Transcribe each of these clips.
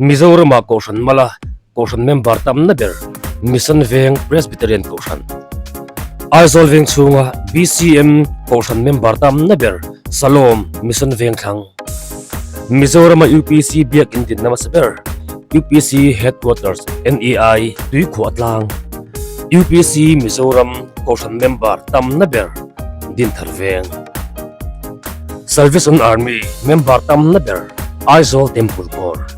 Mizorama Kohhran mala Kohhran member tamna ber Mission Veng Presbyterian Kohhran. Aizawl Veng chhunga BCM Kohhran member tamna ber Salom Mission Veng thlang. Mizorama UPC Biakin dinna hmasa ber UPC Headquarters NEI Tuikhuah tlang. UPC Mizoram Kohhran member tamna ber Dinthar Veng. Salvation Army member tamna ber Aizawl Temple Corps.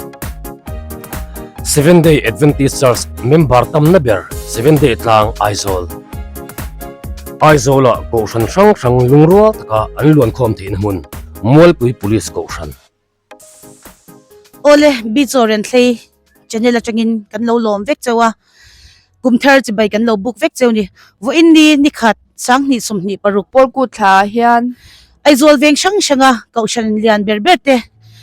Seventh Day Adventist Church member tamna ber Seventh Day tlang Aizawl. Aizawla Kohhran hrang hrang lungrual taka an luankhawm theihna hmun Mualpui Police Kohhran. Awle, Bichaw Renthlei channel atangin kan lo lawm vek cheu a, kum thar chibai kan lo book vek cheu ni. Vawiin ni nikhat 20 26 Pawlkut thla ah hian Aizawl veng hrang hranga Kohhran lian ber ber te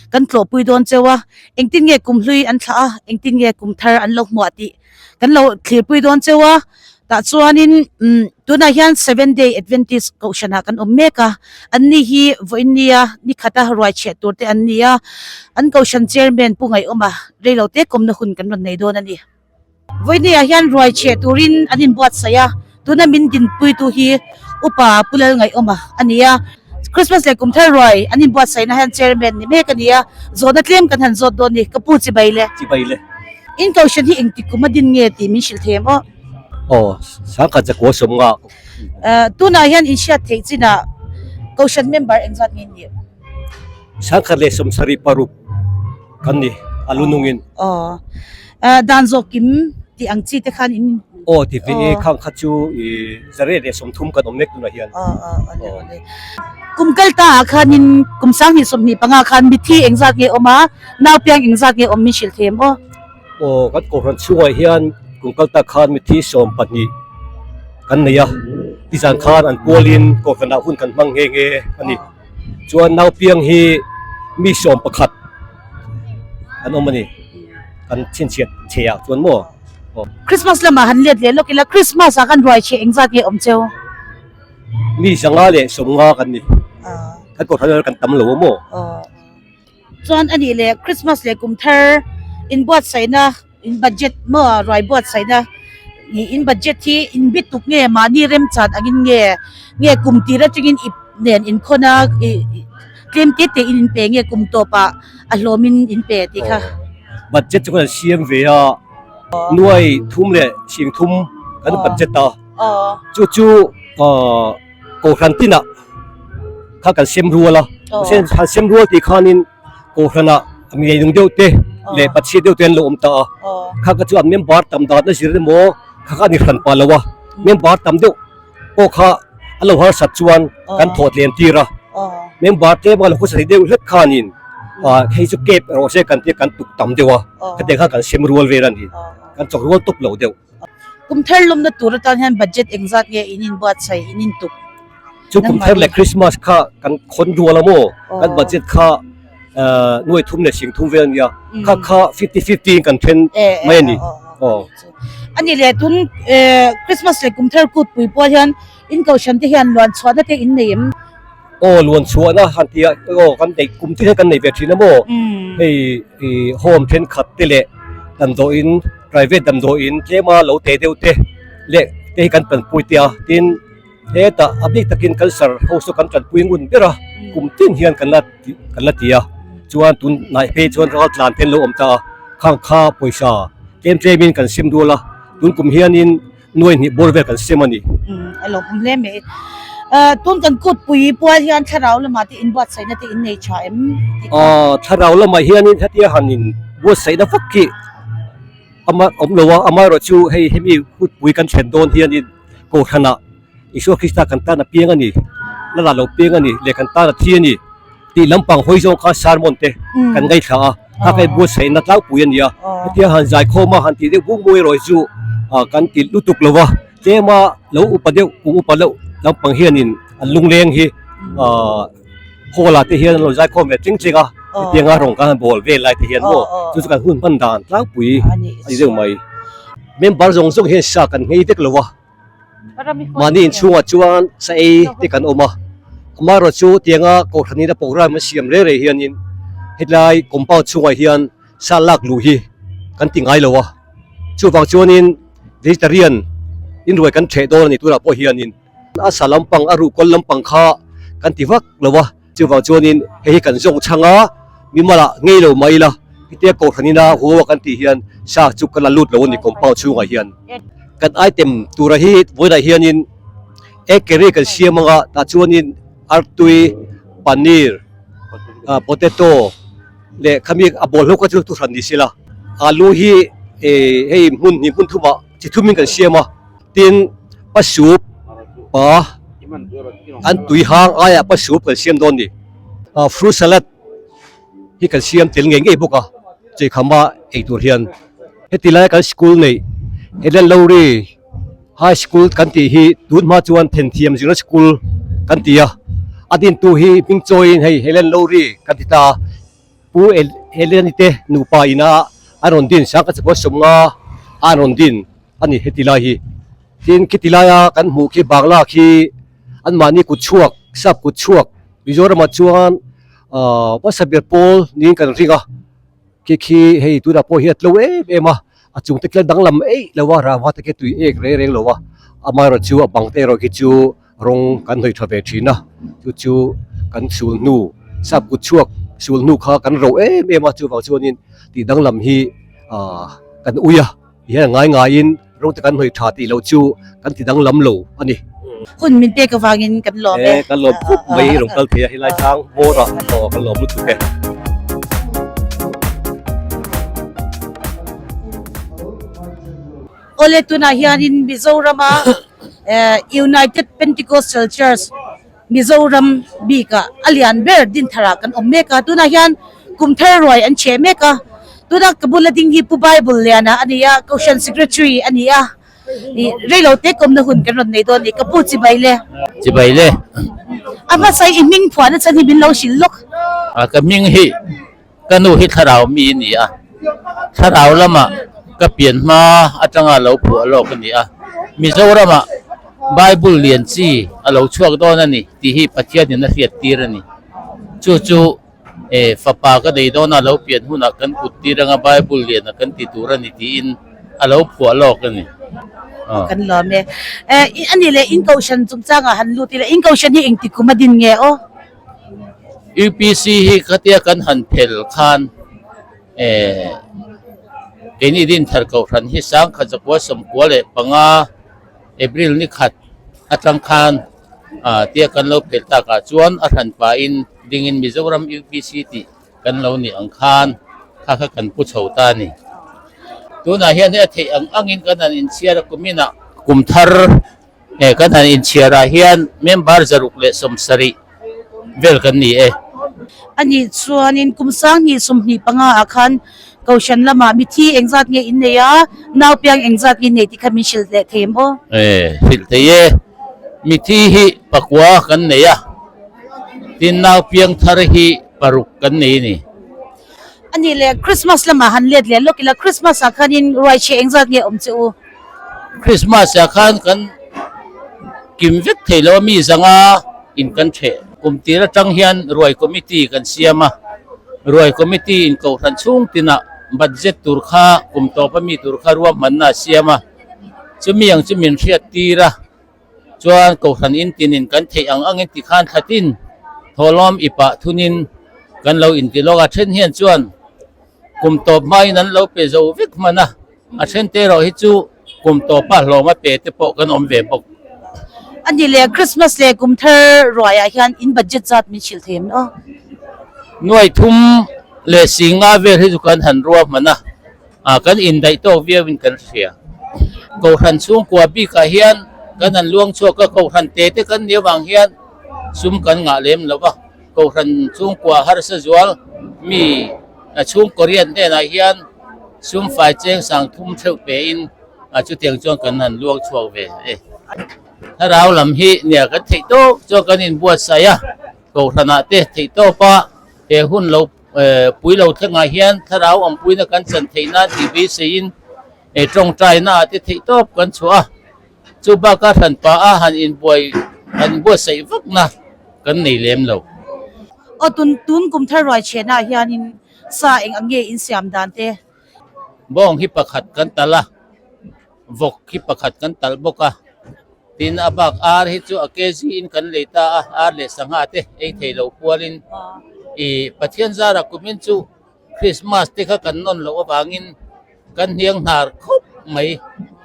kan tlawhpui dawn cheu a, engtin nge kum hlui an thlah a, engtin nge kum thar an lo hmuah tih kan lo thlirpui dawn cheu a, tah chuanin umm tunah hian Seven Day Adventist Kohhranah kan awm mek a, an ni hi vawiin nia ni khata ruai chhiah tur te an ni a, an Kohhran Chairman Pu Ngaihawma reilo te kawmna hun kan rawn nei dawn a ni. Vawinia hian ruai chhiah turin an inbuatsaih a, tuna min dinpuitu hi Upa Pu Lalngaihawma a ni a, Christmas leh kum thar ruai an inbuatsaihna hian Chairman ni mek a ni a, zawhna tlem kan han zawt dawn ni, ka pu chibai le. Chibai le. In Kohhran hi engtik kum a din nge tih min hrilh thei em aw? Aw, sangkhat zakua sawm nga. Tunah hian in hriat theih chinah Kohhran member engzat nge in nih? Sangkhat leh 76 kan ni a lu nungin. Aw, dan zawk kim tih ang chi te khan in. Aw ti ve e, khang kha chu i 130 kan awm mek tunah hian. Aw aw awle awle. Kum kal ta ah khanin kum 2025 khan mithi engzat nge awm a, naupiang engzat nge awm min hrilh thei em aw? Aw kan kohhran chhungah hian kum kal ta khan mithi 12 kan nei a, tizan khan an pualin kohhranah hun kan hmang nghe nghe a ni. Chuan naupiang hi mi 11 an awm a ni. Kan chhinchhiat chhe ah chuan maw. Aw. Christmas lamah han let leh lawk ila Christmas ah khan ruai chhe engzat nge awm cheu? Mi 150 kan ni. Kan kohhran kan tam lo a maw? Aw. Chuan a nih leh Christmas leh kum thar inbuatsaihna in budget maw ruai buatsaihna ih in budget hi in bi tuk nge mahni remchan angin nge nge kum tir atangin ip nen inkhawn a ih tlem te te in inpe nge kum tawpah a hlawmin in pe tih kha. Budget chu kan siam ve a nuai thum leh sing thum kan budget a chu chu ah Kohhran tinah kha kan sem rual a, han sem rual tih khanin Kohhranah ngeinung deuh te leh Pathian deuh te an lo awm ta a, kha kha chu an member tam dan a zir emaw kha kha a ni hran pah lo a, member tam deuh pawh kha a lo harsat chuan kan thawh tlem tir a, member tlem a lo khawsa thei deuh hlek khanin hei chu kep erawh se kan tia kan tuk tam deuh a, khatiang khan kan sem rual vel a ni, kan chawk rual tawp lo deuh. Kum thar lawmna tur atan hian budget engzat nge in inbuatsaih in intuk? Chu kum thar leh Christmas kha kan khawn rual a maw? Kan budget kha nuai thum leh sing thum vel a nia. Kha kha fifty fifty in kan then mai a ni. Aw. A ni leh tun Christmas leh kum thar kut pui pawh hian in kohhran te hian luan chhuahna te in nei em? Aw luan chhuahna han tih ah aw kan neih kum tin hian kan nei ve thin a maw? Hei home thenkhat te leh damdawiin private damdawiin tlema lo te deuh te leh te hi kan tanpui te a tin hetah a bik takin cancer ho saw kan tanpui ngun ber a kum tin hian kan la kan la ti a chuan tun hnai phei chuan ral tlan te an lo awm ta a khang kha pawisa tlem tlemin kan sem rual a tun kum hianin nuai hnih bawr vel kan sem a ni. Umm a lawmawm hle mai. Tun kan kut pui pual hian thlarau lamah te inbuatsaihna te in nei tha em tih kha? Aw thlarau lamah hianin hetia han inbuatsaihna vak khi ama awm lo a, amaherawhchu hei hemi kut pui kan thlen dawn hianin Kohhranah Isua Krista kan tan a piang a ni, la lah lo piang a ni leh kan tan a thi a ni tih lampang hawi zawng kha sermon te kan ngaithla a, kha kha buatsaihna tlangpui a ni a, hetia han zaikhawm a han tih deuh bung bung erawh hi chu kan ti lutuk lo va, tlema lo upa deuh kum upa deuh lampang hianin an lungleng hi hall ah te hian an lo zaikhawm ve tling tling a, hetianga rawng kan han bawl vel lai te hian maw chu chu kan hun hman dan tlangpui a ni deuh mai. Member zawng zawng hian sa kan nghei vek lo a. Mahni inchhungah chuan sa ei te kan awm a, amaherawhchu tianga Kohhranina program an siam reng reng hianin hetlai compound chhungah hian. sa lak luh hi kan ti ngai lo a, chuvang chuanin vegetarian in ruai kan ṭheh dawn a ni tunah pawh hianin a sa lampang a ruhkawl lampang kha kan ti vak lo a, chuvang chuanin hei hi kan zawng chhang a, mimalah ngei lo mai ila hetia kohhran ina huau a kan tih hian sa chu kan la lut lo a ni compound chhungah hian. Kan item tura hi vawiinah hianin egg curry kan siam anga tah chuanin artui, paneer, potato leh khami a bawlhlo kha chu thuhran ni sela alu hi hei hmun hnih hmun thumah chi thumin kan siam a tin pa soup pa an tui hang aiah pa soup kan siam dawn a ni fruit salad hi kan siam tel ngei ngei bawk a cheikhama ei tur hian heti laia kan school neih Eden Lowry. High School kan tih hi tun hma chuan Thenthiam Zirna School kan ti a, a dintu hi hming chawiin hei Helen Lowry kan ti ta a, Pu Helen-i te nupa ina an rawn din sang ka chakua sawmnga a an rawn din a ni heti lai hi. Tin khiti laia kan hmuh khi Bangla khi anmahni kut chhuak, sap kut chhuak Mizoramah chuan hmasa ber pawl niin kan ring a, khi khi hei tunah pawh hi a tlo em em a. A chung te khian danglam eih lo a, rava te khi tui ek reng reng lo a, amaherawh chu a bang te erawh khi chu rawng kan hnawih tha ve thin a, chu chu kan sul hnu sap kut chhuak sul hnu kha kan ro em em a, chuvang chuanin tih danglam hi ah kan ui a, ti hian a ngai ngaiin rawng te kan hnawih tha tih loh chu kan ti danglam lo a ni. Hun min pek avangin kan lawm e. E kan lawm khawp mai rawn kal thei a helai tlang bawr ah aw kan lawm lutuk e. Awle tunah hianin Mizorama United Pentecostal Church Mizoram bikah a lian ber Dintharah kan awm mek a, tunah hian kum thar ruai an chhe mek a, tuna ka bula ding hi Pu Bible Liana a ni a, Kohhran Secretary a ni a. Reilo te kawmna hun kan rawn nei dawn ni, ka pu chibai le. Chibai le. A hmasa i hming phuahna chan hi min lo hrilh lawk. A ka hming hi ka nu hi thlarau mi a ni a, thlarau lamah ka pian hma atanga lo phuah lawk a ni a, Mizoramah Bible lian chi a lo chhuak dawn a ni tih hi Pathianin a hriat tir a ni. Chu chu E, fapa ka nei dawn a, lo pian hunah kan kut tir anga Bible lianah kan ti tur a ni tiin a lo phuah lawk a ni. Aw. Kan lawm e. E, a nih leh in kohhran chungchangah han lut ila, in kohhran hi engti kum a din nge aw? UPC hi khatia kan han phel khan e, keini Dinthar kohhran hi sangkhat zakua 95 April ni khat atang khan tia kan lo phelh takah chuan a hran pahin dingin Mizoram UPC tih kan lo nih ang khan kha kha kan pu chho ta a ni. Tunah hian hei a theih ang angin kan han inchhiar a kuminah kum thar kan han inchhiarah hian member 170 vel kan ni e. A nih chuanin kum 2025 ah khan Kohhran lamah mithi engzat nge in nei a, naupiang engzat nge in nei tih kha min hrilh leh thei em aw? E, hrilh thei e. Mithi hi pakua kan nei a, tin naupiang thar hi paruk kan nei a ni. A nih leh Christmas lamah han let leh lawk ila, Christmas ah khanin ruaichhe engzat nge awm che u? Christmas ah khan kan kim vek thei lo a, mi zanga in kan theh. Kum tir atang hian ruai committee kan siam a, ruai committee in kohhran chhung tinah budget tur kha kum tawp a mi tur kha ruahmanna a siam a, chumi ang chu min hriat tir a, chuan kohhran in tinin kan theih ang angin tikhan thlatin thawhlawm ipah thunin kan lo inti lawk a, then hian chuan kum tawp hmain an lo pe zo vek hman a. A then te erawh hi chu kum tawpa hlawm a pe te pawh kan awm ve bawk. A ni leh Christmas leh kum thar ruaiah hian in budget zat min hrilh thei em aw? Nuai thum leh singa vel hi chu kan han rua hman a, ah kan indaih tawk viau in kan hria. Kohhran chhungkua bikah hian kan han luang chhuak a, kohhran te te kan nih avang hian sum kan ngah lem lo va, kohhran chhungkua harsa zual mi chhungkaw riat hnenah hian sum fai cheng sang thum theuh pein a chutiang chuan kan han luang chhuak ve e. Thlarau lam hi nia kan theih tawp chuan kan inbuatsaih a, kohhranah te theih tawp a, he hun lo pui lo thlengah hian thlarau awmpuina kan chan theih nan tih beiseiin he tawngtaina ah te theih tawp kan chhuah a, chu bakah hranpa a han inbuai han inbuatsaih vakna kan nei lem lo. Aw tun tun kum thar ruai chhenah hianin. Sa eng ang nge in siam dan te? Bawng hi pakhat kan talh a, vawk hi pakhat kan talh bawk a, tin a bak ar hi chu a kg in kan lei ta a, ar leh sangha te ei thei lo kualin ih Pathian zara kumin chu Christmas te kha kan nawn loh avangin kan hniang hnar khawp mai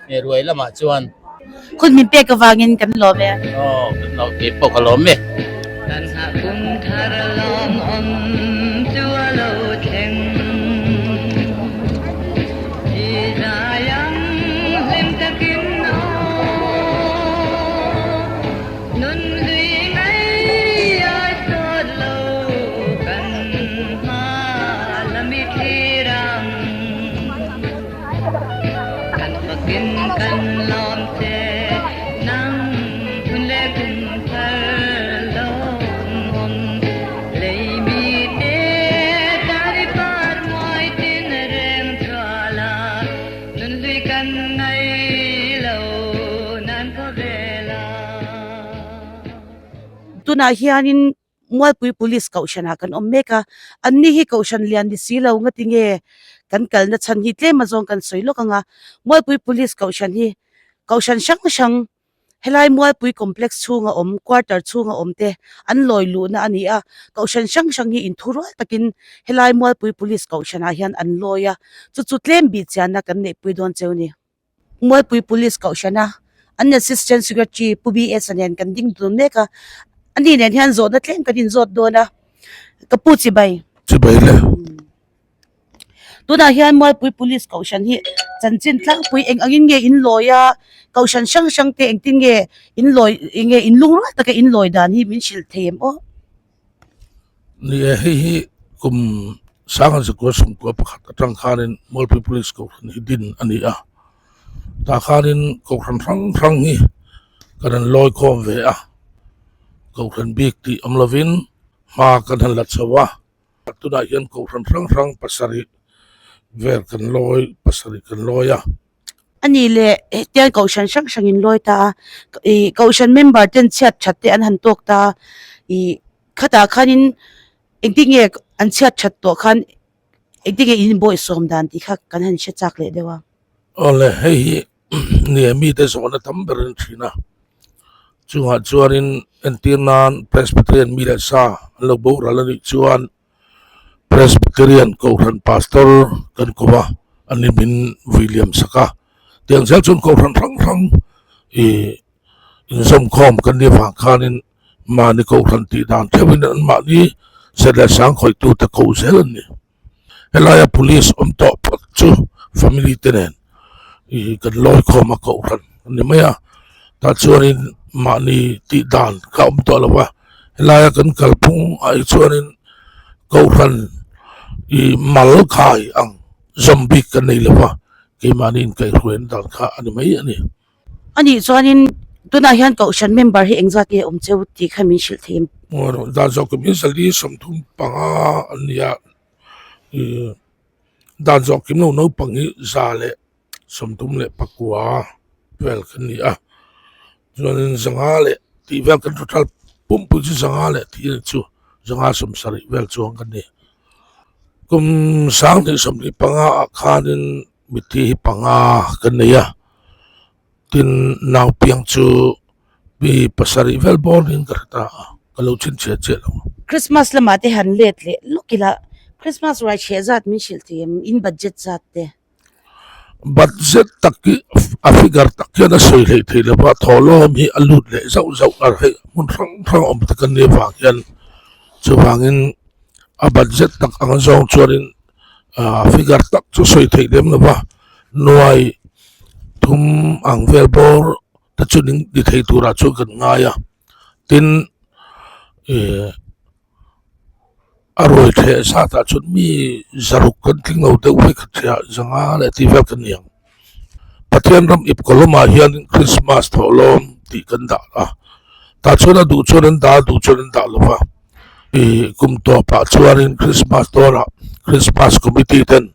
he ruai lamah chuan. Khun min pek avangin kan lawm e. Aw kan lawm tih pawh ka lawm e. Kan hah kum thar lawmawm chu a lo thleng. I zai ang hlim takin aw nun hlui ngai a sawt lo kan hma lam i thlir ang. Kan fakin kan lawm che nang hun leh kum thar lawmawm lei mi te tan i par muai tin reng thual a nun hlui kan ngai lo nan khawvel a. Tunah hianin Mualpui Police Kohhranah kan awm mek a, anni hi Kohhran lian ni si lo ngati nge kan kalna chhan hi tlem azawng kan sawi lawk ang a, Mualpui Police Kohhran hi Kohhran hrang hrang helai Mualpui Complex chhunga awm quarter chhunga awm te an lawi luhna a ni a, Kohhran hrang hrang hi inthurual takin helai Mualpui Police Kohhranah hian an lawi a, chu chu tlem bih chianna kan neihpui dawn cheu ni. Mualpui Police Kohhrana an Assistant Secretary Pu BS a nen kan ding dun mek a, ani nen hian zawhna tlem kan inzawt dawn a, ka pu chibai. Chibai le. Tunah hian Mualpui Police Kohhran hi chanchin tlangpui eng angin nge in lawi a, Kohhran hrang hrang te engtin nge in lawi enge in lungrual taka in lawi dan hi min hrilh thei em aw? Ni e, hei hi kum Sangha Zakua Sawmkua pakhat atang khanin Mualpui Police Kohhran hi din a ni a. Tah khanin Kohhran hrang hrang hi kan han lawi khawm ve a. Kohhran bik tih awm lovin hma kan han la chho a. Tunah hian Kohhran hrang hrang pasarih vel kan lawi pasarih kan lawi a. A nih leh hetiang kohhran hrang hrang in lawi ta a, ih kohhran member ten chhiat that te an han tawk ta a, ih khatah khanin engtin nge an chhiat that tawh khan engtin nge in bawihsawm dan tih kha kan han hre chak leh deuh a. Awle hei hi nia mite zawhna tam ber an thin a, chungah chuanin entir nan Presbyterian mi leh sa an lo boral a nih chuan Presbyterian Kohhran Pastor kan ko a, a ni min vui liam sak a. Tiang zel chuan Kohhran hrang hrang ih inzawmkhawm kan nih avang khanin mahni Kohhran tih dan theuhin an mahni set leh sang khawihtute ko zel an ni. Helaia Police awm tawh phawt chu family te nen ih kan lawi khawm a Kohhran a ni mai a, tah chuanin mahni tih dan kha awm tawh lo va. Helaia kan kalphung ah hi chuanin Kohhran ih mal khai ang zawm bik kan nei lo va, keimahni inkaihhruaina dan kha a ni mai a ni. A nih chuanin tunah hian Kohhran member hi engzat nge awm cheu tih kha min hrilh thei em? Dan zawk kum hi zali 35 an ni a, ih dan zawk kim lo naupang hi 139 vel kan ni a. Chuanin zanga leh tih vel kan total pumpui chu zanga leh tih a ni chu zanga 70 vel chuang kan ni. Kum 2025 ah khanin mitthi hi panga kan nei a, tin naupiang chu mi pasarih vel bawr niin ka hre ta a, ka lo chhinchhiah chiah lo. Christmas lamah te han let leh lawk ila Christmas ruai chheh zat min hrilh thei em in budget zat te? Budget tak hi a figure tak hian a sawi hleih theih lo va, thawhlawm hi a lut leh zauh zauh a, hei hmun hrang hrang awm te kan nih avang hian chuvangin a budget tak ang zawng chuanin ah figure tak chu sawi theih lem lo va, nuai thum ang vel bawr te chu ni thei turah chuan kan ngai a, tin ih. A ruai thleh zatah chuan mi zaruk kan tling lo deuh vek a tia zanga leh tih vel kan ni ang. Pathian ram ip kawlawmah hian Christmas thawhlawm tih kan dah a, tah chuan a duh chuan an dah a duh chuan an dah lo va. Ih kum tawpah chuanin Christmas dawrah Christmas committee ten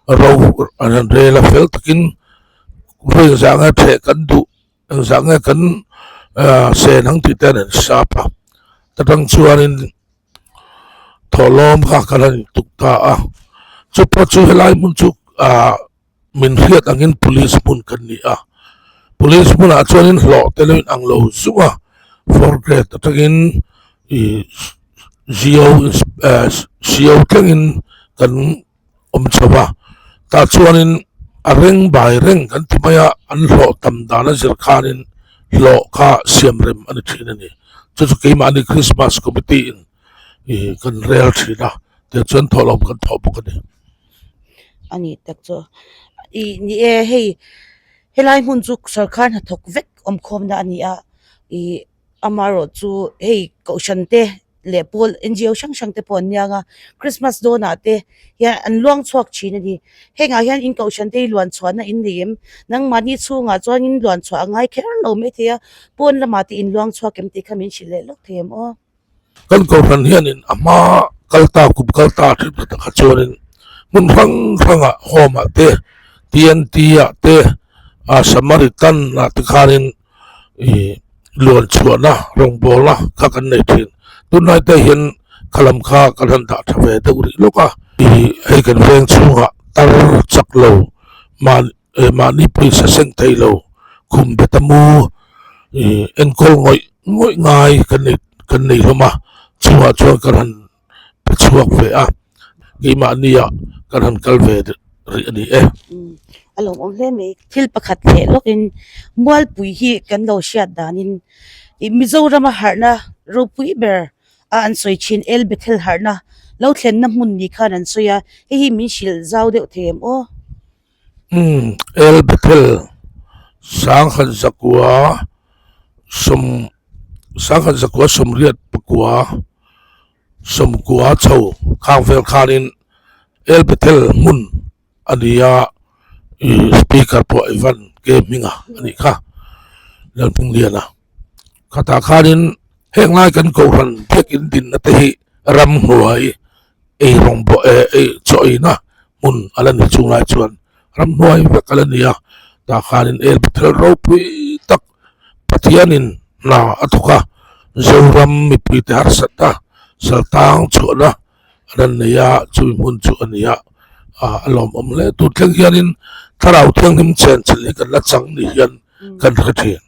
ro an han rel a fel takin vawi zanga thleh kan duh. Engzah nge kan sen ang tih te an han sap a, ta tang chuanin thawhlawm kha kan han intuk ta a. Chu pawh chu helai hmun chu ah min hriat angin police hmun kan ni a, police hmunah chuanin hlawh te lo inang lo zung a, four grade atangin ih zio eh co thlengin kan awm chho a, tah chuanin a reng bai reng kan ti mai a, an hlawh tam dan a zir khanin hlawh kha siam rem a ni thin a ni, chu chu keimahni Christmas committee in ih kan rel thin a, tichuan thawhlawm kan thawh bawk a ni. A ni tak chu ih ni e hei helai hmun chu sawrkar hnathawk vek awm khawmna a ni a ih amaherawh chu hei kohhran te leh pawl N G O hrang hrang te pawh an niang a Christmas dawnah te hian an luang chhuak thin a ni hengah hian in kohhran te hi luan chhuahna in nei em nangmahni chhungah chuan in luan chhuah a ngai kher lo maithei a pawn lamah te in luang chhuak em tih kha min hrilh leh lawk thei em aw. Kan kohhran hianin a hma kal ta kum kal ta thin ta takah chuanin hmun hrang hrangah home ah te T N T ah te ah Samaritan ah te khanin ih luan chhuahna rawngbawlna kha kan nei thin tunlai te hian khalam kha kan han dah tha ve deuh rih lawk a ih hei kan veng chhungah tar chak lo mahni eh mahni pawisa seng thei lo khum bet a mu ih enkawl ngawih ngawih ngai kan nei kan nei hlawm a chungah chuan kan han pe chhuak ve a keimahni ah kan han kal ve rih a ni e. A lawmawm hle mai thil pakhat leh lawkin Mualpui hi kan lo hriat danin ih Mizorama harhna ropui ber a an sawi thin El Bethel harhna lo thlenna hmun ni khan an sawi a hei hi min hrilh zau deuh thei em aw. Umm El Bethel sangkhat zakua sawm sangkhat zakua sawmriat pakua sawmkua chho khang vel khanin El Bethel hmun a ni a ih speaker pawh Evan ke hminga a nih kha Lalhmingliana khatah khanin heng lai kan kohhran biakin dinna te hi ramhnuai eirawng bawh eh ei chaw eina hmun a la ni chung lai chuan ramhnuai vek a la ni a tah khanin el thil ropui tak Pathianin hna a thawk a Zoram mipui te harsatna saltang chhuahna an han nei a chumi hmun chu a ni a ah a lawmawm hle tur thleng hianin thlarau thianghlim chen chilh hi kan la chang ni hian kan hre thin.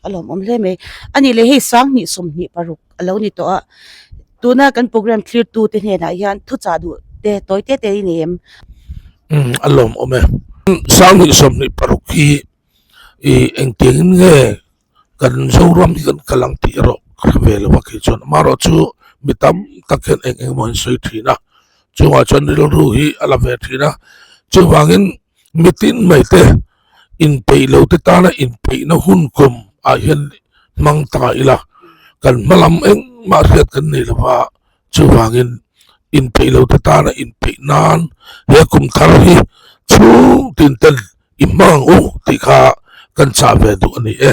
A lawmawm hle mai. A nih leh hei 20 26 a lo ni tawh a. Tuna kan program thlir tu te hnenah hian thuchah duh te tawi te te i nei em? Umm a lawmawm e. 20 26 hi ih engtiangin nge kan Zoram hi kan kal ang tih erawh ka hre ve lo a kei chuan amaherawh chu mi tam tak hian eng eng emaw an sawi thin a chungah chuan rilru hi a la ve thin a chuvangin Mitin mai te inpeih lo te tana inpeihna hun kum ah hian hmang ta ila kan hma lam engmah hriat kan nei lo va chuvangin inpeih lo te tana inpeih nan he kum thar hi chhung tin ten i hmang ang u tih kha kan chah ve duh a ni e.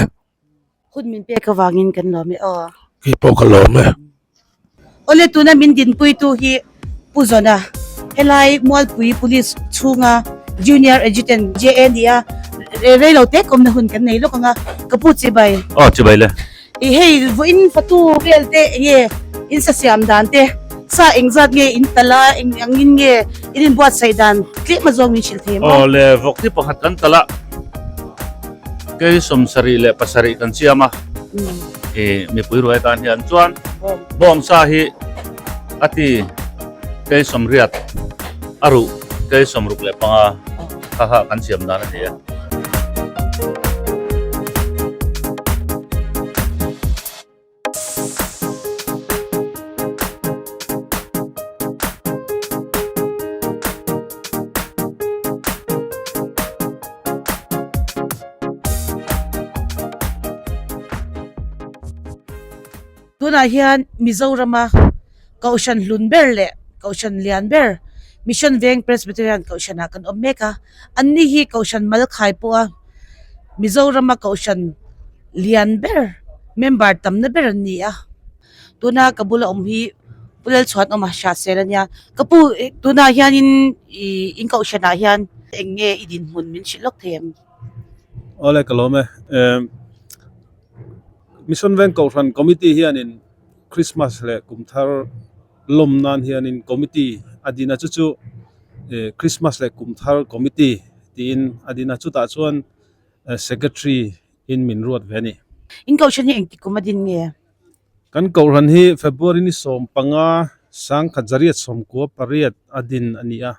Hun min pek avangin kan lawm e aw. Kei pawh ka lawm e. Awle tuna min dinpuitu hi Pu Zawna helai Mualpui Police chhunga Junior Adjutant JA ni a rei lo te kawmna hun kan nei lawk ang a ka pu chibai. Aw chibai le. I hei vawiin fatu vel te enge in sa siam dan te sa engzat nge in tal a eng angin nge in inbuatsaih dan tlem azawng min hrilh thei em aw. Awle vawk hi pakhat kan tal a. Kei 77 kan siam a, i mipui ruai tan hian chuan bawngsa hi a ti kei 80 a ruh kei 65 kha kha kan siam dan a ni e. Tunah hian Mizorama Kohhran hlun ber leh Kohhran lian ber Mission Veng Presbyterian Kohhranah kan awm mek a, anni hi Kohhran Malkhai pawha Mizorama Kohhran lian ber member tamna ber an ni a tuna ka bula awm hi Pu Lalchhuanawma Hriatsel a nia ka pu tunah hianin ih in kohhranah hian eng nge i dinhmun min hrilh lawk thei em? Awle ka lawm e Mission Veng Kohhran Committee hianin Christmas leh kum thar lawm nan hianin committee a din a chu chu. Christmas leh kum thar committee tiin a din a, chutah chuan secretary in min ruat ve a ni. In kohhran hi engtik kum a din nge? Kan kohhran hi February ni 15 sangkhat zariat sawmkua pariat a din a ni a.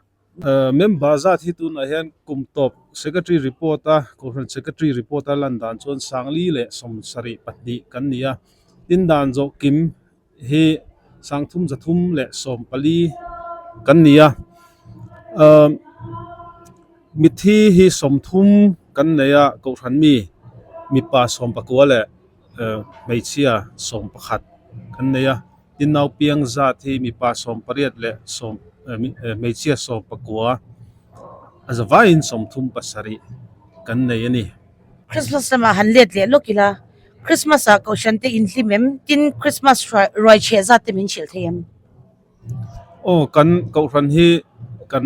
Member zat hi tunah hian kum tawp secretary report a kohhran secretary report a lan dan chuan sangli leh 72 kan ni a. Tin dan zawh kim hi sangthum zathum leh 14 kan ni a. Mithi hi 30 kan nei a kohhran mi mipa 19 leh hmeichhia 11 kan nei a. Tin naupiang zat hi mipa 18 leh sawm hmeichhia 19 a zavaiin 37 kan nei a ni. Christmas lamah han let leh lawk ila Christmas ah kohhran te inhlim em? Tin Christmas ruai chheh zat te min hrilh thei em? Aw kan kohhran hi kan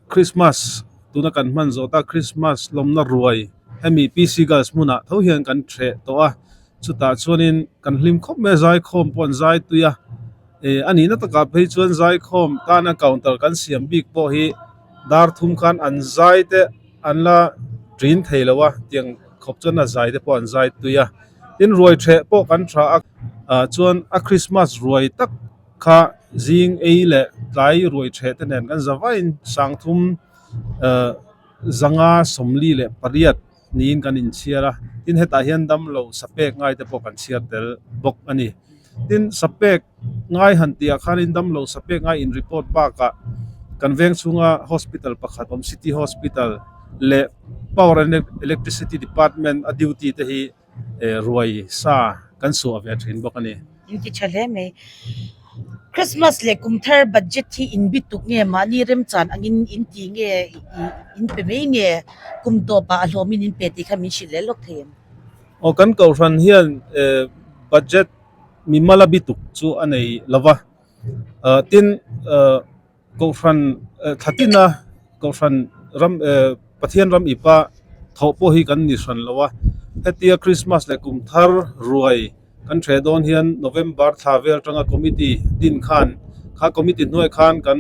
Christmas tuna kan hman zawh ta Christmas lawmna ruai hemi PC Girls hmunah tho hian kan hreh tawh a, chutah chuanin kan hlim khawp mai a zaikhawm pawh an zai tui a, eh a nihna takah phei chuan zaikhawm tana counter kan siam bik pawh hi dar thum khan an zai te an la ṭin thei lo a tiang khawp chuan a zai te pawh an zai tui a tin ruai ṭheh pawh kan ṭha a ah chuan a Christmas ruai tak kha zing ei leh tlai ruai ṭheh te nen kan za vaiin sangthum ah zanga 48 niin kan inchhiar a tin hetah hian damlo sapek ngai te pawh kan chhiar tel bawk a ni tin sapek ngai han tih ah khanin damlo sapek ngai in report bakah kan veng chhunga hospital pakhat awm city hospital leh power and electricity department a duty te hi eh ruai sa kan suah ve thin bawk a ni. In ti tha hle mai. Christmas leh kum thar budget hi in bi tuk nge mahni remchan angin in ti nge in pe mai nge kum tawpah a hlawmin in pe tih kha min hrilh leh lawk thei em? Aw kan kohhran hian eh budget mimala bi tuk chu a nei lo va ah tin ah kohhran thlatina kohhran ram eh Pathian ram ipa thawh pawh hi kan ni hran lo a hetia Christmas leh kum thar ruai kan hreh dawn hian November thla vel atanga committee din khan kha committee hnuai khan kan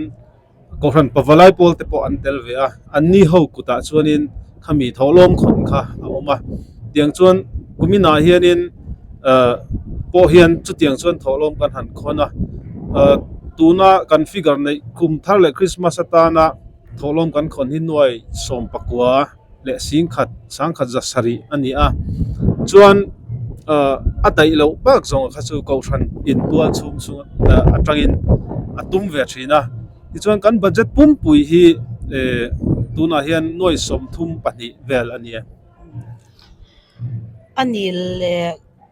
Kohhran pavalai pawl te pawh an tel ve a, anni ho kutah chuanin khami thawhlawm khawn kha a awm a. Tiang chuan kuminah hianin eh pawh hian chutiang chuan thawhlawm kan han khawn a. Eh tuna kan figure neih kum thar leh Christmas atana thawhlawm kan khawn hi nuai 19 leh 10,000 1,700 a ni a. Chuan eh a daih loh bak zawng kha chu kohhran intual chhung chhung atangin a tum ve thin a. Tichuan kan budget pumpui hi eh tunah hian nuai 32 vel a ni e. A ni leh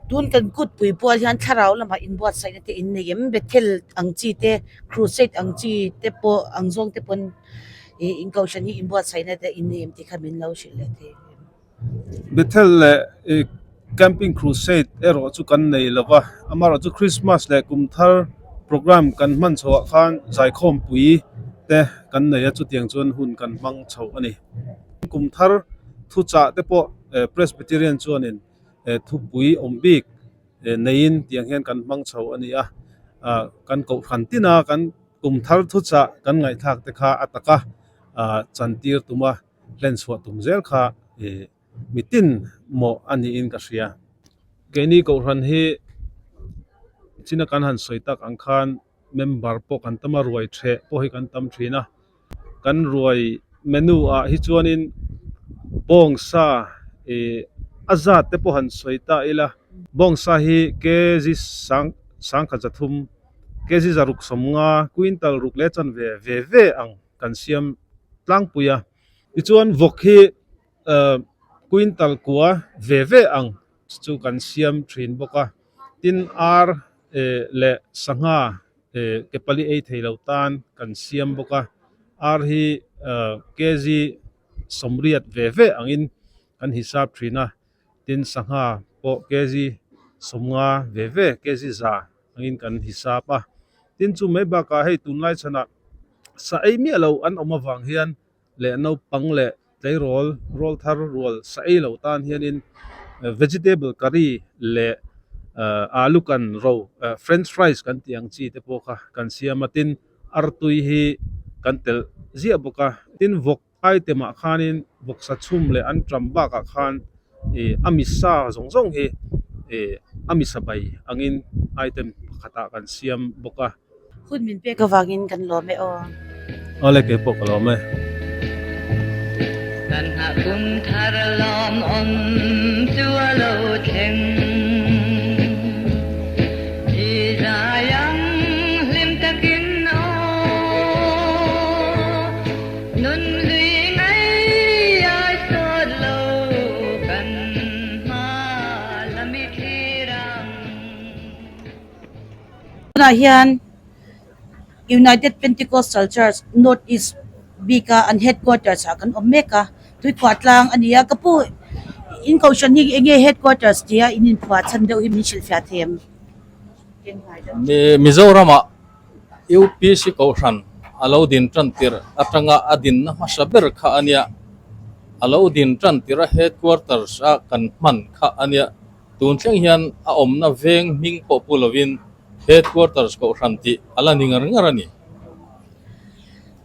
tun kan kutpui pual hian thlarau lamah inbuatsaihna te in nei em? Bethel ang chi te, crusade ang chi te pawh ang zawng te pawn ih in kohhran hi inbuatsaihna te in nei em tih kha min lo hrilh leh thei em? Bethel leh ih camping crusade erawh chu kan nei lo va, amaherawh chu Christmas leh kum thar programme kan hman chhoh ah khan zaikhawmpui te kan nei a chutiang chuan hun kan hmang chho a ni. Kum thar thuchah te pawh eh Presbyterian chuanin eh thupui awm bik eh neiin tiang hian kan hmang chho a ni a, ah kan kohhran tin a kan kum thar thuchah kan ngaihthlak te kha a taka ah chantir tum a. hlen chhuah tum zel kha ih mitin mawh a niin ka hria. Keini kohhran hi china kan han sawi tak ang khan member pawh kan tam a, ruai ṭheh pawh hi kan tam ṭhin a. Kan ruai menu ah hi chuanin bawngsa ih a zat te pawh han sawi ta ila, bawngsa hi kg sang sangkhat zathum, kg zaruk 50, quintal ruk leh chanve ve ve ang. kan siam tlangpui a tichuan vawk hi eh quintal kua ve ve ang chu kan siam thin bawk a tin ar eh leh sangha eh ke pali ei thei lo tan kan siam bawk a ar hi eh kg 80 ve ve angin kan hisap thin a tin sangha pawh kg 50 ve ve kg za angin kan hisap a tin chu mai bakah hei tunlai chhanah sa ei miah lo an awm avang hian leh naupang leh tleirawl rawl thar rual sa ei lo tan hianin vegetable curry leh alu kan ro french fries kan tih ang chi te pawh kha kan siam a tin artui hi. kan telh ziah bawk a. Tin, vawk item ah khanin vawksa chhum leh an ṭam bakah khan ih a misa zawng zawng hi ih a misa bai angin item pakhatah kan siam bawk a. Hun min pek avangin kan lawm e aw. Awle kei pawh ka lawm e. Kan hah kum thar lawm awm chu a lo thleng. I zai ang hlim takin aw. Nun lui ngai ai sawt lo kan hma lam i thlir ang. Tunah hian United Pentecostal Church North East bika an headquarters ah kan awm mek a, tuikhuah tlang a ni a, ka pu in kohhran hi eng nge headquarters tia in inphuah chhan deuh hi min hrilhfiah thei em? Mizoram ah UPC kohhran a lo din tan tirh atanga a dinna hmasa ber kha a nia, a lo din tan tirh a headquarters a kan hman kha a nia. Tun thleng hian a awmna veng hming pawh pu lovin Headquarters Kohhran tih a la ni ngar ngar a ni.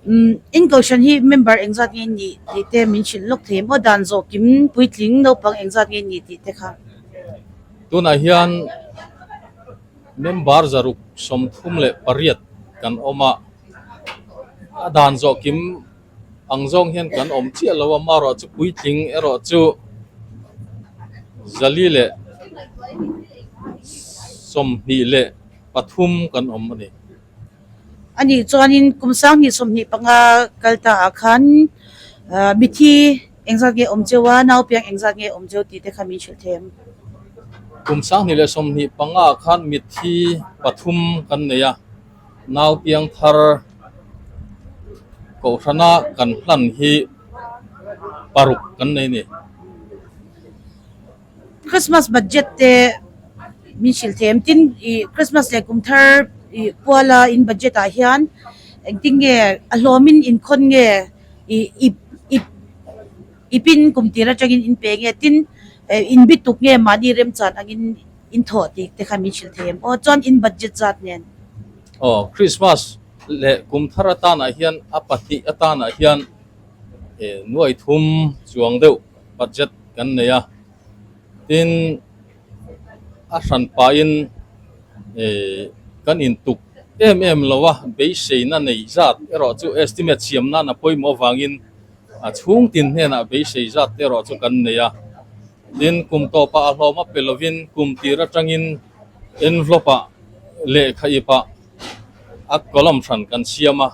Umm, in Kohhran hi member engzat nge ni tih te min hrilh lawk thei em aw? Dan zawh kim puitling naupang engzat nge ni tih te kha. Tunah hian member 638 kan awm a, a dan zawh kim Ang zawng hian kan awm chiah lo a, marawh chu puitling erawh chu 423 kan awm a ni. A nih chuanin kum 2025 kal ta ah khan mithi engzat nge awm cheu a, naupiang engzat nge awm cheu tih te kha min hrilh thei em? Kum 2025 ah khan mithi pathum kan nei a. Naupiang thar kohhrana kan hlan hi paruk kan nei ni. Christmas budget te min hrilh thei em? Tin, ih Christmas leh kum thar ih kuala in budget ah hian engtin nge a hlawmin inkhawn nge ih ip ip ipin kum tir atangin in pe nge? Tin, in bituk nge mahni remchan angin In thawh tih te kha min hrilh thei em? Aw chuan in budget zat nen. Aw, Christmas leh kum thar atanah hian a pahnih atanah hian nuai thum chuang deuh budget kan nei a. Tin, a hran pahin kan intuk em em lo a, beiseina nei zat erawh chu estimate siam nan a pawimawh avangin a chhung tin hnenah beisei zat te erawh chu kan nei a. Tin, kum tawpah a hlawm a pe lovin kum tir atangin envelope-ah lehkha ipah a column hran kan siam a,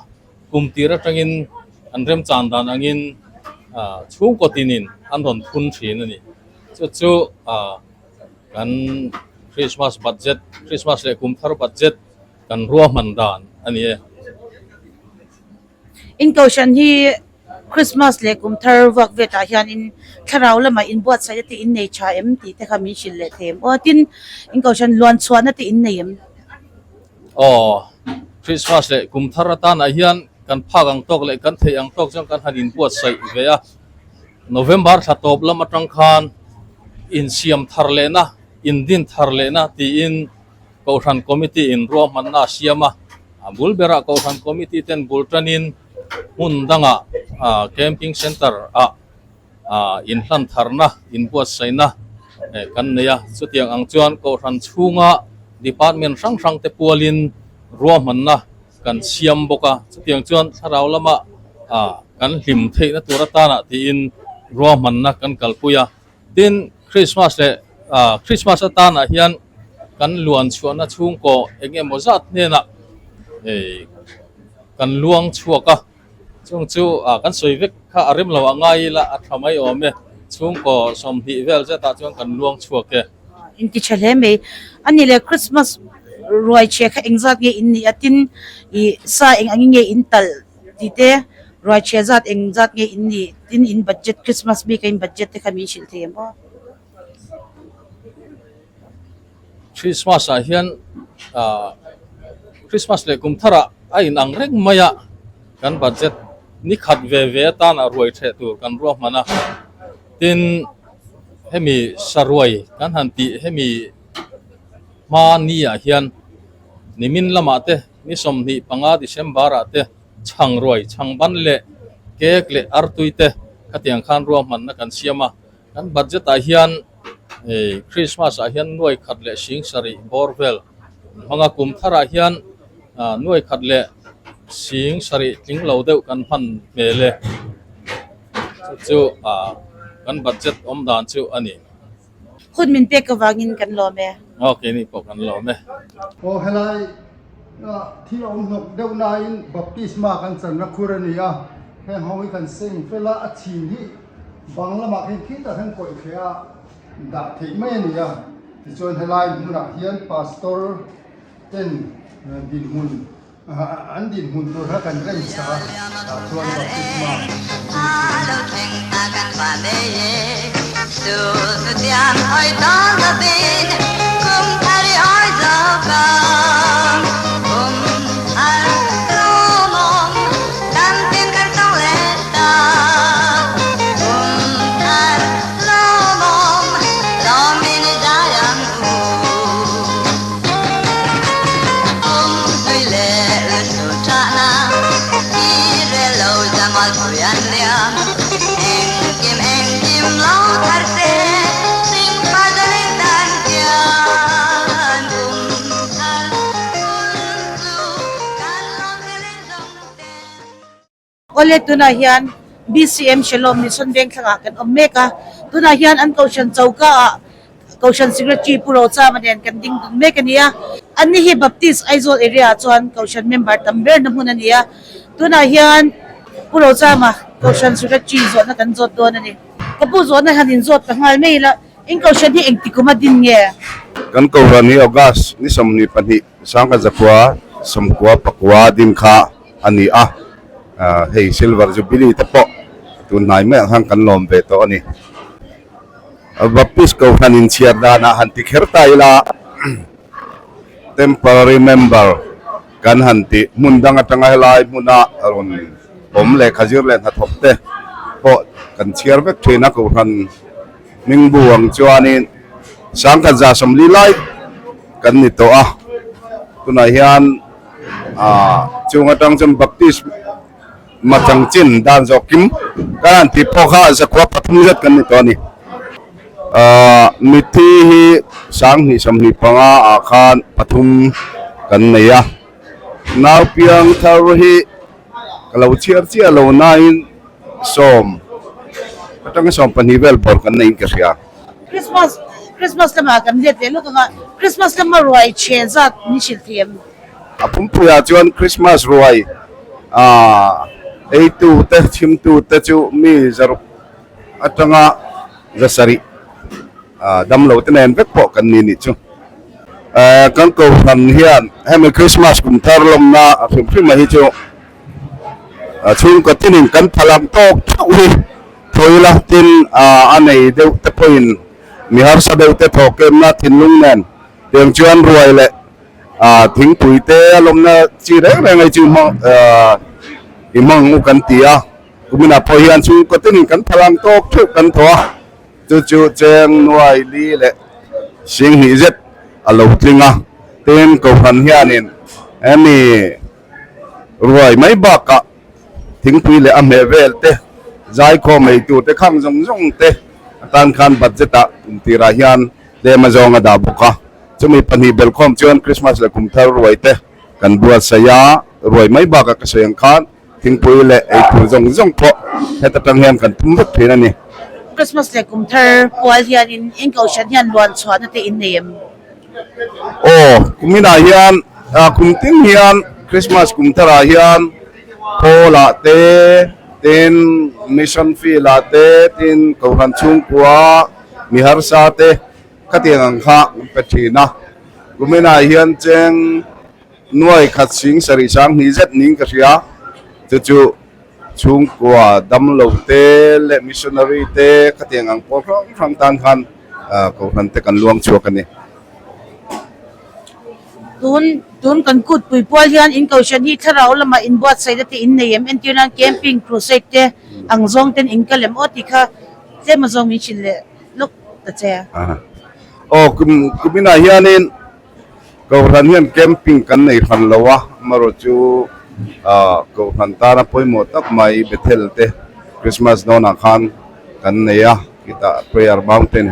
kum tir atangin an remchan dan angin chhungkaw tinin an rawn thun thin a ni. Chu chu kan Christmas budget, Christmas leh kum thar budget kan ruahman dan a ni e. In kohhran hi Christmas leh kum thar vuak vetah hianin thlarau lamah inbuatsaihna te in nei tha em tih te kha min hrilh leh thei em? Aw tin, in kohhran luan chhuahna te in nei em? Aw, Christmas leh kum thar atanah hian kan phak ang tawk leh kan theih ang tawk chuan kan han inbuatsaih ve a. November thla tawp lam atang khan insiam thar lehna, indin thar lehna tiin Kohhran Committee in ruahmanna a siam a, a bul berah Kohhran Committee ten bul tanin hmun dangah Camping Centre ah inhlan tharna, inbuatsaihna kan nei a. Chutiang ang chuan Kohhran chhunga Department hrang hrang te pualin ruahmanna kan siam bawk a. Chutiang chuan thlarau lama kan hlim theihna tur atana tiin ruahmanna kan kalpui a. Tin, Christmas leh Christmas atanah hian kan luan chhuahna chhungkaw eng emaw zat hnenah kan luang chhuak a, chung chu kan sawi vek kha a rem lo a ngai ila a tha mai awm e, chhungkaw 20 vel zetah chuan kan luang chhuak e. Inti tha hle mai. A ni leh Christmas ruai chhe kha engzat nge in nih a, tin ih sa eng angin nge in talh Tih te, ruai chhia zat eng zat nge in nih tin in budget Christmas bik a in budget te kha min hrilh thei em aw? Christmas ah hian ah Christmas leh kum thar ah a in ang reng mai a, kan budget ni khat ve ve atan ah ruai ṭheh tur kan ruahman a, tin hemi saruai kan han tih hemi hma ni ah hian nimin lamah te Ni 25 December ah te Chhang ruai, chhang ban leh cake leh artui te khatiang khan ruahmanna kan siam a. Kan budget ah hian hei Christmas ah hian nuai khat leh sing sarih bawr vel hmang a, kum thar ah hian nuai khat leh sing sarih tling lo deuh kan hman hmel e. Chu chu kan budget awm dan chu a ni. Hun min pek avangin kan lawm e. Aw keini pawh kan lawm e. Aw helai thil a awm hnawk deuh nain baptisma kan channa khur a ni a, heng ho hi kan seng fel a, a chhin hi bang lamah khin khitah khan kawih thleh a dah theih mai a ni a, tichuan helai hmunah hian pastor ten dinhmun An dinhmun tur kha kan rem sa a, tah chuan baptisma Awle tunah hian BCM Shalom Mission Vengthlangah kan awm mek a, tunah hian an Kohhran choka ah Kohhran Secretary Pu Rochama nen kan ding dun mek a ni a. Anni hi Baptist Aizawl area ah chuan Kohhran member tam berna hmun a ni a. Tunah hian Pu Rochama Kohhran Secretary zawhna kan zawt dawn a ni. Ka pu zawhna han inzawt ta nghal mai ila, in Kohhran hi engti kum a din nge? Kan Kohhran hi August ni 22 Sangkazakua sawmkua pakua din kha a ni a, hei Silver Jubilee te pawh tun hnai maiah khan kan lawm ve tawh a ni. Baptist Kohhran inchhiar danah han ti kher ta ila, Temporary member kan han tih hmun dang atanga helai hmuna rawn awm lehkha zir leh hnathawk te pawh kan chhiar vek thin a, Kohhran hming bu ang chuanin sangkhat za 40 lai kan ni tawh a, tunah hian ah chung atang chuan Baptist Machang chin dan zawk kim kan han tih pawh kha zakhua pathum zet kan ni tawh a ni. Ahh mithi hi 20 25 ah khan pathum kan nei a, naupiang thar hi ka lo chhiar chiah lo nain sawm atanga 12 vel bawr kan neiin ka hria. Christmas Christmas lamah kan let leh lawk ang a, Christmas lama ruai chhe zat min hrilh thei em? A pumpuiah chuan Christmas ruai eitu te chhimtu te chu mi zaruk atanga 700 damlo te nen vek pawh kan ni nih chu. Kan kohhran hian hemi Christmas kum thar lawmna a hrim hrim a hi chu chhungkaw tinin kan phalam tawk theuh hi thawi la tin a nei deuh te pawhin mi harsa deuh te thawhkemna thinlung nen tiang chuan ruai leh Ah thingpui te a lawmna chi reng reng ei chu hmang ah i hmang u kan ti a, kuminah pawh hian chhungkaw tinin kan thalang tawk theuh kan thaw a, chu chu cheng nuai li leh 20 zet a lo tling a, tin Kohhran hianin hemi ruai mai bakah thingpui leh a hmeh vel te zaikhawm ei tur te khang zawng zawng te atan khan budget ah kum tirah hian tlem a zawng a dah bawk a. Chumi pahnih belkhawm chuan Christmas leh kum thar ruai te kan buatsaih a, ruai mai bakah ka sawi ang khan thingpui leh eitur zawng zawng pawh heta tang hian kan tum vek thin a ni. Christmas leh kum thar pual hianin eng kohhran hian luan chhuahna te in nei em? Aw, kuminah hian kum tin hian Christmas kum tharah hian Hall-ah te, tin Mission Field-ah te, tin Kohhran chhungkua mi harsa te, Khatiang ang kha an pe thin a, kuminah hian cheng nuai khat sing sarih 20 zet niin ka hria, chu chu chhungkua damlo te leh missionary te khatiang ang pawl hrang hrang tan khan kohhran te kan luang chhuak a ni. Tun tun kan kut pui pual hian in kohhran hi thlarau lamah inbuatsaihna te in nei em? Entir nan camping, crusade te ang zawng ten in kal em aw tih kha tlem azawng min hrilh leh. lawk ta che. Aw kum kuminah hianin Kohhran hian camping kan nei hran lo a, amaherawhchu Kohhran tana pawimawh tak mai Bethel te Christmas dawnah khan kan nei a, khitah Prayer Mountain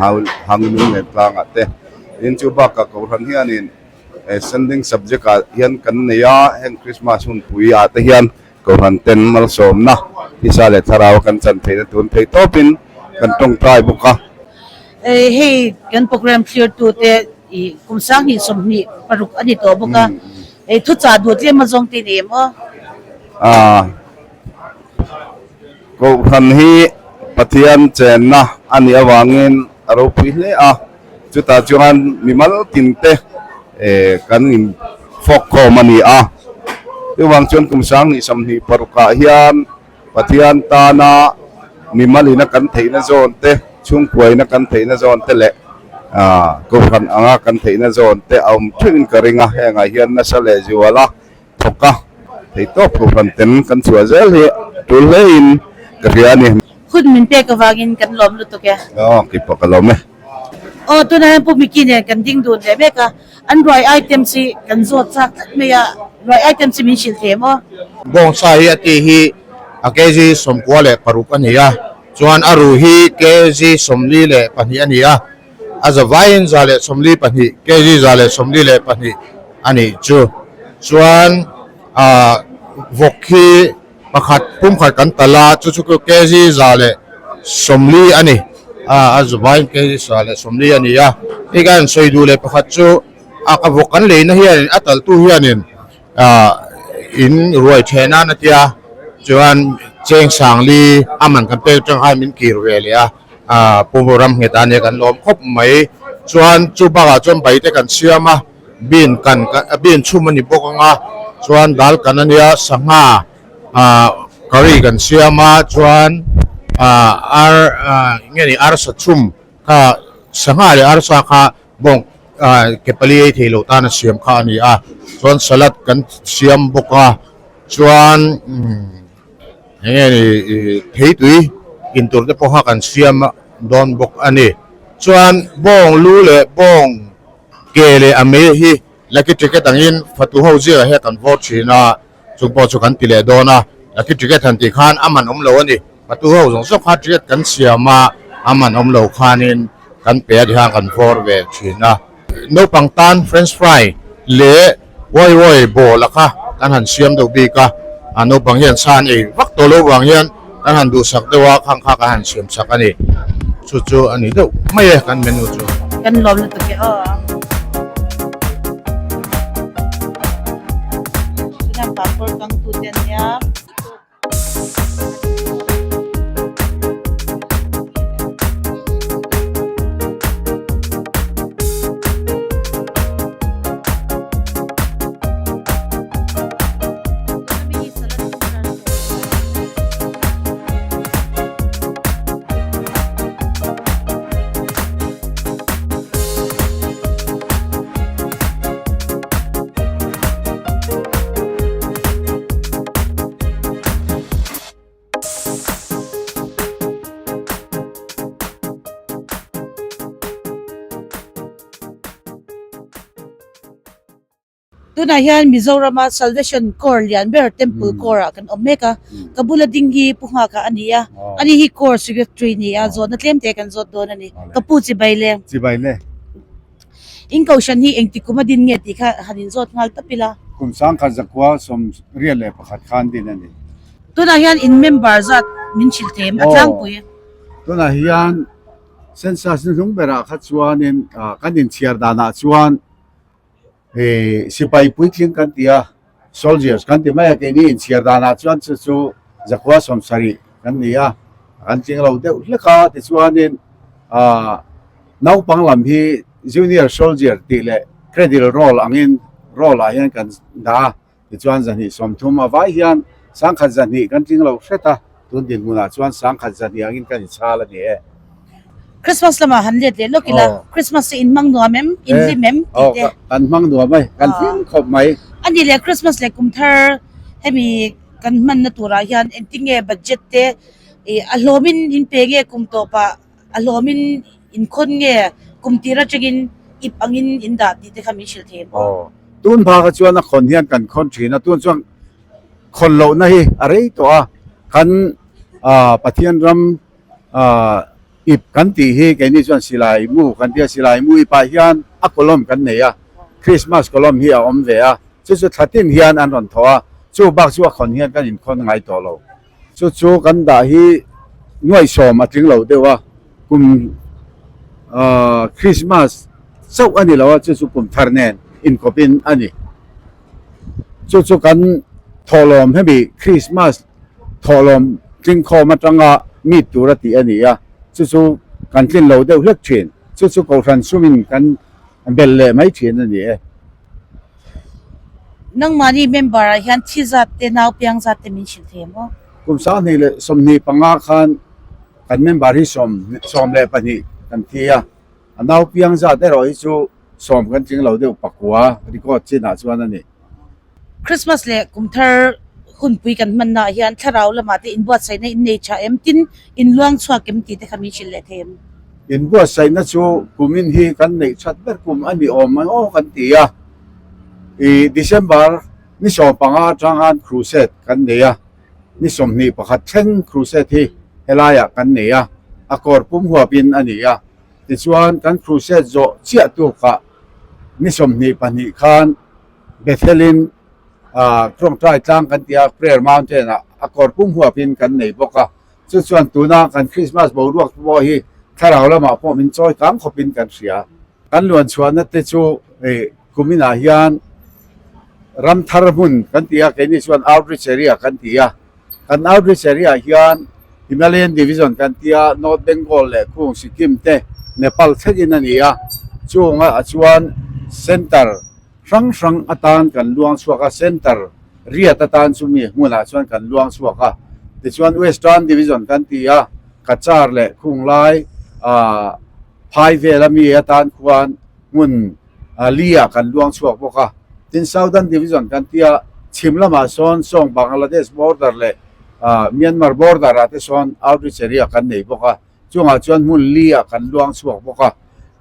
Hanginung leh tlangah te. Tin, chu bakah Kohhran hianin Sending subject ah hian kan nei a, heng Christmas hunpui ah te hian Kohhran ten malsawmna thisa leh thlarau a kan chan theihna tun thei tawpin kan tawngtai bawk a. Hei kan program thlir tu te i kum 20 26 a ni tawh bawk a, hei thuchah duh tlem a zawng te ni em aw? Kohhran hi Pathian chenna a nih avangin a ropui hle a. Chutah chuan mimal tinte kan in fawk khawm a ni a. Chuvang chuan kum 2026 ah hian Pathian tana mimalina kan theihna zawn te, chhungkuaina kan theihna zawn te leh Kohhran anga kan theihna zawn te a awm theuhin ka ring a. Hengah hian nasa leh zuala thawk a, theitawp Kohhran ten kan chhuah zel hi tul hlein ka hria a ni. Hun min pek avangin kan lawm lutuk e. Aw, keipawh ka lawm e. Aw, tunah hian Pu Mickey nen kan ding dun leh mek a, an ruai items hi kan zawt chak tlat mai a, ruai items hi min hrilh thei em aw? Bawngsa hi a tih hi a kg 96 a ni a, chuan a ru hi kg 42 a ni a, a zavaiin 142, kg 142 a nih chu. Chuan ah vawk hi Pakhat pumkhat kan talh a, chu chu kg 140 a ni. A zuvain kg 140 a ni a. Hei ka han sawi duh leh pakhat chu a ka vawk kan leina hianin a talhtu hianin in ruai theh nan a tia chuan cheng sangli a man kan pek atang khan min kir ve leh a. Pu ram nghet a nia kan lawm khawp mai. Chuan chu bakah chuan bai te kan siam a. Bean kan bean chhum a ni bawk ang a chuan dal kan a nia sangha ah curry kan siam a chuan ah ar ah nge ni arsa chhum kha sangha leh arsa kha bawng ah ke pali ei thei loh tan a siam kha a ni a chuan salad kan siam bawk a chuan umm eng nge ni ih theitui in tur te pawh kha kan siam dawn bawk a ni chuan bawng lu leh bawng. Ke leh a mei hi lucky ticket angin fatu ho zirah hian kan vote thin a, chung pawh chu kan ti leh dawn a, lucky ticket han tih khan a man awm lo a ni, fatu ho zawng zawng kha ticket kan siam a, a man awm lo khanin kan pe a tihian kan vote ve thin a. Naupang tan french fry leh wawi wawi ball a kha kan han siam deuh bik a, a naupang hian sa an ei vak tawh lo vang hian kan han duhsak deuh a, khang kha kan han siam sak a ni. Chu chu a ni deuh mai e kan menu chu. Kan lawm lutuk e aw. Tunah passport kang tu te ania. Tunah hian Mizorama Salvation Corps lian ber Temple Corps ah kan awm mek a, ka bula ding hi Pu Nghaka a ni a, ani hi Corps Secretary a ni a, zawhna tlem te kan zawt dawn a ni. Ka pu chibai le. Chibai le. In kohhran hi engti kum a din nge tih kha han inzawt nghal tawp ila. Kum 1921 khan din a ni. Tunah hian in member zat min hrilh thei em? A tlangpui. Tunah hian census hnuhnung berah kha chuanin kan inchhiar danah chuan Sipai puitling kan ti a, soldiers kan ti mai a, keini inchhiar danah chuan chu chu zakua 70 kan ni a, kan tling lo deuh hlek a, tichuanin ah naupang lam hi junior soldier tih leh cradle roll angin roll ah hian kan dah a. Tichuan 230 a vai hian 1100 kan tling lo hret a, tun dinhmunah chuan 1100 angin kan inchhal a ni e. Christmas lamah han let leh lawk ila, Christmas hi in hmang nuam em? In hlim em? Tih te. Kan hmang nuam e, kan hlim khawp mai. A ni leh Christmas leh kum thar hemi kan hmanna turah hian engtinge budget te a hlawmin in pe nge kum tawpah A hlawmin in khawn nge kum tir atangin ip angin in dah tih te kha min hrilh thei em aw? Aw, tun hma kha chuan a khawn hian kan khawn thin a, tun chuan khawn lohna hi a rei tawh a, kan Pathian ram ip kan tih hi keini chuan silai mu kan ti a, silai mu ipah hian a column kan nei a, Christmas column hi a awm ve a, chu chu thla tin hian an rawn thawh a, chu bak chu a khawn hian kan inkhawn ngai tawh lo. Chu chu kan dah hi nuaihsawm a tling lo deuh a, kum Christmas chauh a ni lo a, chu chu kum thar nen inkawpin a ni. Chu chu kan thawhlawm hemi Christmas thawhlawm tlingkhawm atanga meet tura tih a ni a, chu chu kan tlin lo deuh hlek thin. Chu chu Kohhran sumin kan bel leh mai thin a ni e. Nangmahni member ah hian thi zat te nau piang zat te min hrilh thei maw? Kum sanghnih leh 25 khan kan member hi 12 kan thi a, a nau piang zat erawh hi chu sawm kan tling lo deuh pakua record chinah chuan a ni. Christmas leh kum thar hunpui kan hmanna ah hian thlarau lamah te inbuatsaihna in nei tha em? Tin, in luang chhuak em tih te kha min hrilh leh thei em? Inbuatsaihna chu kumin hi kan neih that ber kum a ni awm ang aw kan ti a. Ih December ni 15 atang crusade kan nei a, ni 21 thleng crusade hi helaiah kan nei a, a kawr pum huapin a ni a. Tichuan kan crusade zawh chiah tukah ni 22 khan Bethelin tawngtai tlang kan ti a, Prayer Mountain ah a kawr pum huapin kan nei bawk a. Chu chuan tuna kan Christmas boruak te pawh hi thlarau lamah pawh min chawi kang khawpin kan hria. Kan luan chhuahna te chu kuminah hian ram thar hmun kan ti a, keini chuan outreach area kan ti a. Kan outreach area hian Himalayan Division kan ti a, North Bengal leh Khung Sikkim te Nepal thlengin a ni a. Chungah chuan Centre Hrang hrang atan kan luang chhuak a, Centre riat atan chumi hmunah chuan kan luang chhuak a. Tichuan Western Division kan ti a, Cachar leh Khunglai ah phai vel ami atan khuan hmun li ah kan luang chhuak bawk a. Tin Southern Division kan ti a, chhim lamah sawn sawng Bangladesh border leh Myanmar border ah te sawn outreach area kan nei bawk a. Chungah chuan hmun li ah kan luang chhuak bawk a,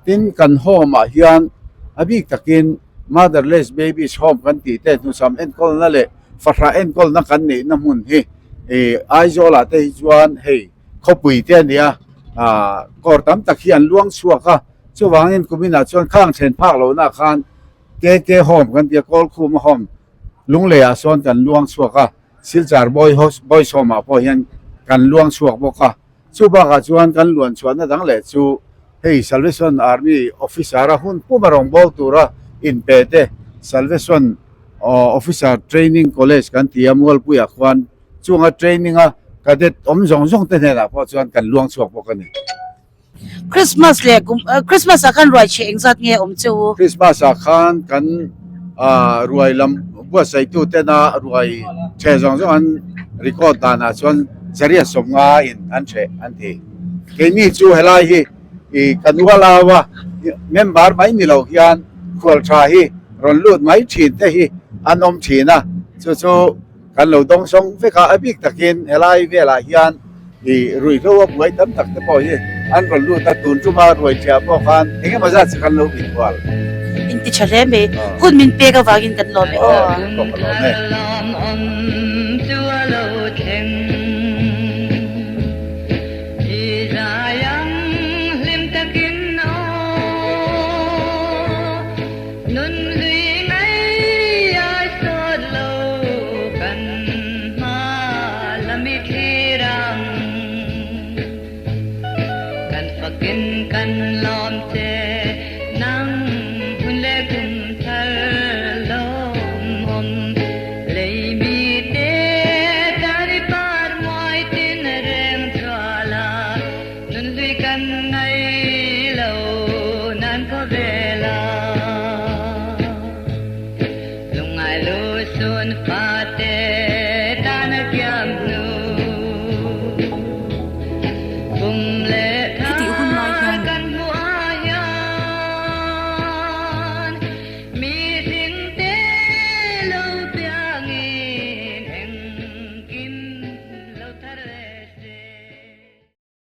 tin kan home ah hian a bik takin Motherless Babies Home kan tih te hnuchham enkawlna leh fahrah enkawlna kan neihna hmun hi ih Aizawl ah te hi chuan hei khawpui te a ni a, ah kawr tam tak hi an luang chhuak a, chuvangin kuminah chuan khang thlen phak lohna khan KK Home kan ti a, Kawlkhuma Home Lunglei ah sawn kan luang chhuak a, Silchar Boys Home ah pawh hian kan luang chhuak bawk a. Chu bakah chuan kan luan chhuahna dang leh chu hei Salvation Army Officer a hun puma rawngbâwl tura inpe te Salvation Officer Training College kan ti a, Mualpuiah khuan chunga training a cadet awm zawng zawng te hnenah pawh chuan kan luang chhuak bawk a ni. Christmas leh kum Christmas ah khan ruai chhe engzat nge awm che u? Christmas ah khan kan ruai lam buatsaihtu tena ruai ṭheh zawng zawng an record danah chuan zariat 50 in an ṭheh an ti. Keini chu helai hi ih kan ual au a, member mai ni lo hian khual ṭha hi rawn lut mai ṭhin te hi an awm ṭhin a, chu chu Kan lo dawng sawng vek a, a bik takin helai velah hian ih ruihhlo a buai tam tak te pawh hi an rawn lut a, tun tuma ruai ṭhiah pawh khan eng emaw zat chu kan lo bih kual. In ti ṭha hle mai, hun min pek avangin kan lawm e aw. Aw, ka lawm e. Kan fakin kan lawm che.